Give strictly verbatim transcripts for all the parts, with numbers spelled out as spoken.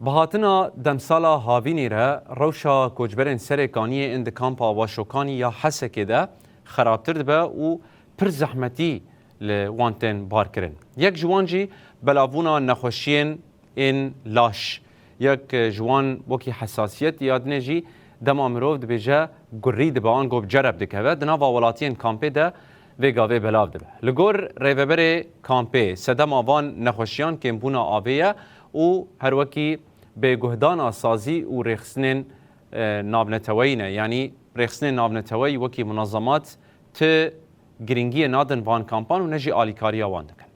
Bi hatina demsala havînê re rewşa koçberên Serê Kaniyê ên di kampa Başokanî ya Hesekê de xerabtir dibe û pir zehmetî li wan tên barkirin. Yek ji wan jî belavbûna nexweşiyên ên laş. Yek ji wan wekî hesasiyet ya dinê jî dema mirov dibêje gurî dibe ango bi cereb dikeve, di nava welatiyên kampê de vê gavê belav dibe. Li gor rêveberê kampê, sedema van nexweşiyan kêmbûna avê ye û her wekî bêguhdana sazî û rêxistinên, e, navneteweyî ne. Yanî rêxistinên navneteweyî wekî munazemat ti girîngiyê nadin van kampan û ne jî alîkariya wan dikin.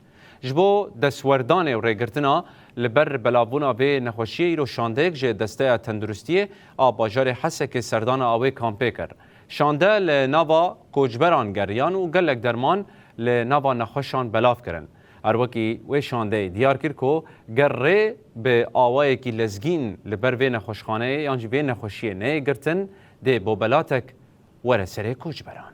Ji bo destwerdanê û rêgirtina li ber belavbûna vê nexweşiyê îro şandeyek ji Desteya Tenduristiyê a bajarê Hesekê serdana wê kampê kir. Şande li nava koçberan geriyan û gelek derman li nava nexweşan belav kirin. Her wekî wê şandeyê diyar kir ku ger rê bi awayekî lezgîn li ber vê nexweşxaneyê yan jî vê nexweşiyê neyê girtin, dê bobelatek were serê koçberan.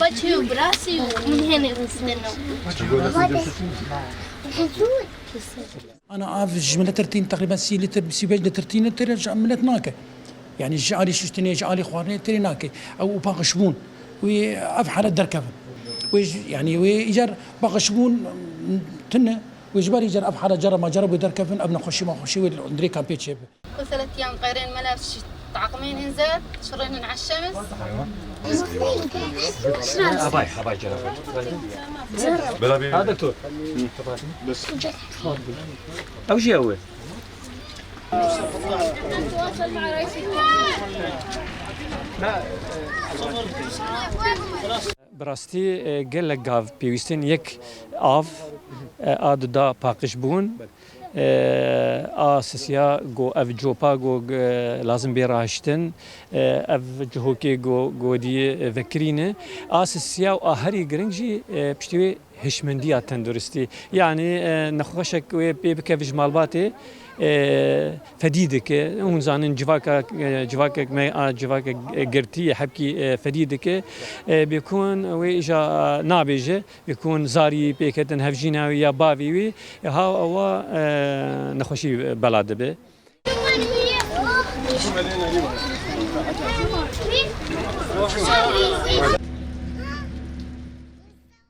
Bacı û birasî û min hênê rûsteno. Ana av ji miletir tîn teqrîben sî lîtir, sî pênc lîtir tîn têre ji milet nake. Yanî ji alî şiştinê, ji alî xwarinê têrê nake. Ew û paqijbûn. Wê ev halet derkevin. Wê ji, yanî wê îcar paqijbûn tune. Wê ji ber îcar ev halet cara macera wê derkevin, ev nexweşî maxweşî wê li hundirê kampê çêbe. Koselet yan qeyrên mele şi-, taqmên hinze, şirênin eşşemiz. Havay, havay cara. Bela bir. Ha, doktor. Ew jî ew e. Bi rastî, e, gelek gav pêwîstin yek av, e, a dida paqij bûn. E, a sisiya go ev copa go, e, lazim bê rahiştin. E, ev cihokê go, godiyê, e, vekirîne. A sisiya û a herî giring jî, e, piştî wê hişmendiya tenduristî. Yanî, e, nexweşek wê pê bikeve ji malbatê, e, fedî dike. Hûn zanin civaka, e, civakek me a civakek, e, girtî ye, hebkî, e, fedî dike. E, bêkun wê îja nabêje, bêkun zarî pêketin hevjîna wî ya bavê wî, e, ha ewa, e, nexweşî bela dibe.